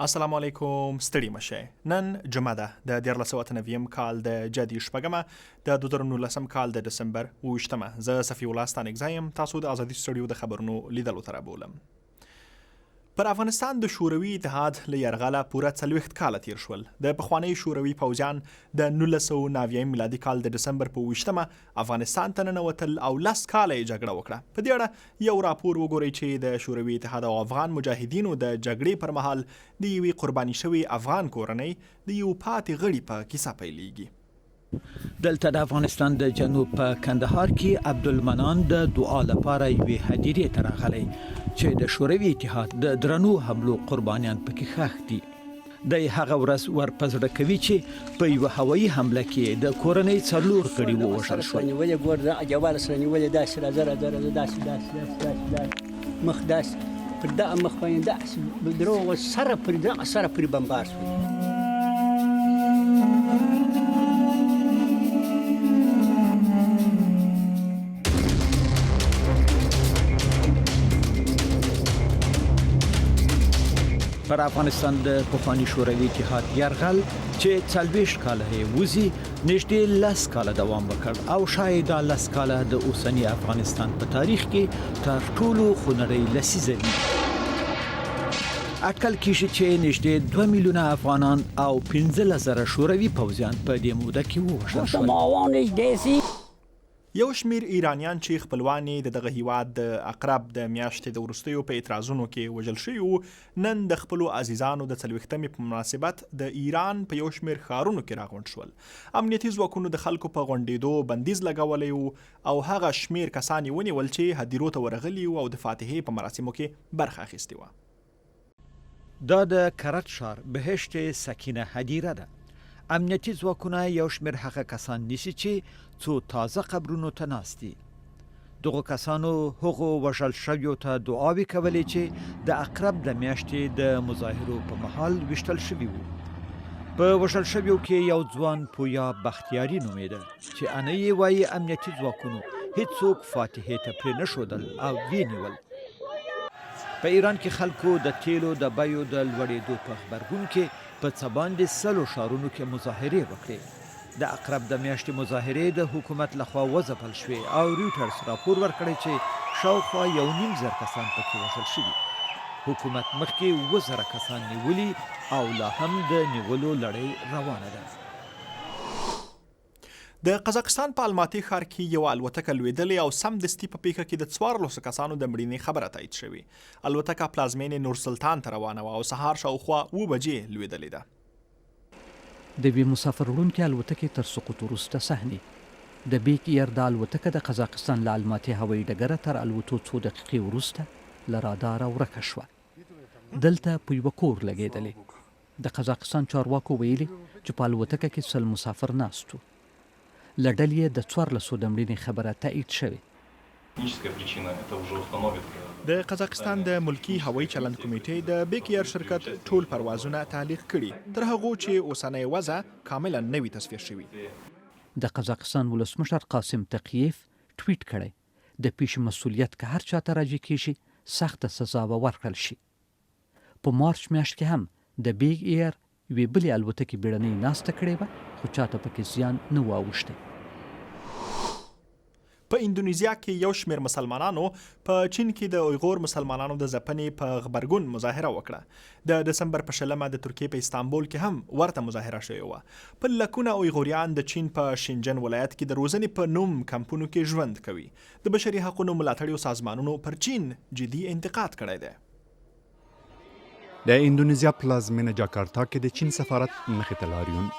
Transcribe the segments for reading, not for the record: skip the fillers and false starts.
السلام علیکم ستړي مشه نن جمعه ده د 1398 کال د جدي شپږمه د 2019 کال د دسمبر 28مه زه صفی الله ستانکزی یم تاسو د ازادي سټډیو د خبرونو لیدلو ته رابولم پر افغانستان د شوروي اتحاد له یرغله پوره 40 کاله تیر شول. د پخوانۍ شوروي پوځیان د 1990 میلادي کال د دسمبر په 28مه افغانستان ته ننوتل او لس کاله یې جګړه وکړه. په دې اړه یو راپور وګورئ چې د شوروي اتحاد او افغان مجاهدینو د جګړې پر مهال د یوې قرباني شوې افغان کورنۍ د یو پاتې غړي په کیسه پیلېږي. دلته د افغانستان د جنوب په کندهار کې عبدالمنان د دعا لپاره یوې هدیرې ته راغلی چې د شوروي اتحاد د درنو حملو قربانیان پکې ښخ دي. دی هغه ورځ ور په زړه کوي چې په یوه هوایي حمله کې یې د کورنۍ څلور غړي ووژل شول. نیولې ګور دا جوال سره نیولې داسې راځه راځه راځه داسې داسې داسې داسې داسې مخ داسې پر دغه مخ باندې داسې دروغ سره پر دغه سره پر بمبار شو. پر افغانستان د پخواني شوروي اتحاد یرغل چې 40 کاله یې وزي نږدې لس کاله دوام وکړ او شاید دا لس کاله د اوسني افغانستان په تاریخ کې تر ټولو خونړۍ لسیزه وي. اټکل کیږي چې نږدې 2 میلیونه افغانان او 15 زره شوروي پوځیان په دې موده کې ووژل شول. یو شمېر ایرانیان چې خپلوان یې د دغه هیواد د عقرب د میاشتې د وروستیو په اعتراضونو کې وژل شوي وو، نن د خپلو عزیزانو د څلوېښتمې په مناسبت د ایران په یو شمېر ښارونو کې راغونډ شول. امنیتي ځواکونو د خلکو په غونډېدو بندیز لګولی و او هغه شمېر کسان یې ونیول چې هدیرو ته ورغلي وو او د فاتحې په مراسمو کې برخه اخیستې وه. دا د کرج ښار بهشت سکینه هدیره ده. امنیتي ځواکونه یو شمېر هغه کسان نیسي چې څو تازه قبرونو ته ناست دي. دغو کسانو هغو وژل شویو ته دعاوې کولې چې د عقرب د میاشتې د مظاهرو په مهال ویشتل شوي وو. په وژل شویو کې یو ځوان پویا بختیاري نومېده چې انۍ یې وایي امنیتي ځواکونو هیڅوک فاتحې ته پرې نه ښودل او ویې نیول. په ایران کې خلکو د تیلو د بیو د لوړېدو په غبرګون کې په څه باندې سلو ښارونو کې مظاهرې وکړې. د عقرب د میاشتې مظاهرې د حکومت له خوا وځپل شوې او ریوټرز راپور ورکړی چې شاوخوا یو نیم زر کسان پکې وژل شوي. حکومت مخکې 7000 کسان نیولي او لا هم د نیولو لړۍ روانه ده. د قزاقستان په الماتي ښار کې یوه الوتکه لوېدلې او سمدستي په پیښه کې د 14 کسانو د مړینې خبره تایید شوې. الوتکه پلازمېنې نور سلطان ته روانه وه او سهار شاوخوا 7 بجې لوېدلې ده. د یوې مسافر وړونکې الوتکې تر سقوط وروسته صحنې. د بیک ایر دا الوتکه د قزاقستان له الماتي هوایي ډګره تر الوتو څو دقیقې وروسته له راداره ورکه شوه. دلته په یوه کور لګېدلې. د قزاقستان چارواکو ویلي چې په الوتکه کې 100 مسافر ناست وو. له ډلې یې د څوارلسو د مړینې خبره تایید شوې. د قزاقستان د ملکي هوایي چلند کمیټې د بیک ایر شرکت ټول پروازونه تعلیق کړي تر هغو چې اوسنۍ وضع کاملا نه وي تصفیه شوي. د قزاقستان ولسمشر قاسم تقییف ټویټ کړی، د پېښې مسوولیت که هر چا ته راجع کېږي، سخته سزا به ورکړل شي. په مارچ میاشت کې هم د بیګ ایر یوې بلې الوتکې بیړنۍ ناسته کړې وه خو چاته پکې زیان نه و اوښتی. په اندونیزیا کې یو شمېر مسلمانانو په چین کې د اویغور مسلمانانو د ځپنې په غبرګون مظاهره وکړه. د دسمبر په شلمه د ترکیې په استانبول کې هم ورته مظاهره شوې وه. په لکونه اویغوریان د چین په شینجن ولایت کې د روزنې په نوم کمپونو کې ژوند کوي. د بشري حقونو ملاتړیو سازمانونو پر چین جدي انتقاد کړی دی. د اندونیزیا پلازمینه جاکارتا کې د چین سفارت مخې ته لاریون.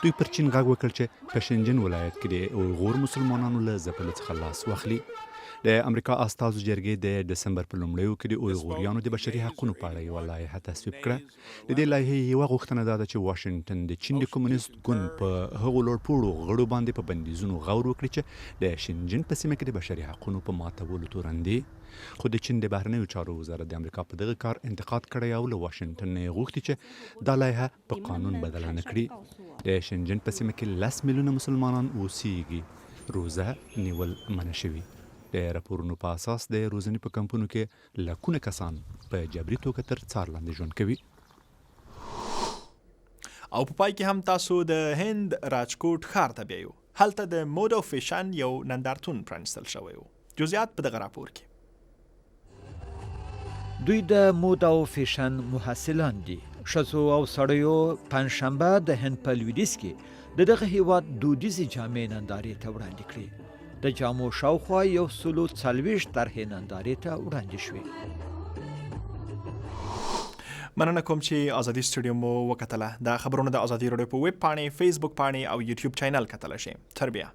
دوی پر چین غږ وکړ چې په شنجن ولایت کې د اویغور مسلمانانو له ځپلو څخه لاس واخلي. د امریکا استازو جرګې د دسمبر په لومړیو کې د اویغوریانو د بشري حقونو په اړه یوه لایحه تصویب کړه. د دې لایحې یوه غوښتنه دا ده چې واشنګټن د چین د کمونیست ګوند په هغو لوړپوړو غړو باندې په بندیزونو غور وکړي چې د شنجن په سیمه کې د بشري حقونو په ماتولو تورن دي. خو د چین د بهرنیو چارو وزارت د امریکا په دغه کار انتقاد کړی او له واشنګټن نه یې غوښتي چې دا لایحه په قانون بدله نه کړي. د شنجن په سیمه کې لس میلیونه مسلمانان اوسیږي. روزه نیول منع شوي. د راپورونو په اساس د روزنې په کمپونو کې لکونه کسان په جبري توګه تر څار لاندې ژوند کوي. او په پای کې هم تاسو د هند راجکوټ ښار ته بیایو. هلته د مود او فیشن یو نندارتون پرانیستل شوی و. جزئیات په دغه راپور کې. دوی د مود او فیشن محصلان دي. ښځو او سړیو پنجشنبه د هند په لویدیځ کې د دغه هیواد دودیزې جامې نندارې ته وړاندې کړې. د جامو شاوخوا 140 طرحې نندارې ته وړاندې شوې. مننه کوم چې ازادي سټوډیو مو وکتله. دا خبرونه د ازادي راډیو په ویب پاڼې، فیسبوک پاڼې او یوټیوب چینل کتلی شئ. تر بیا.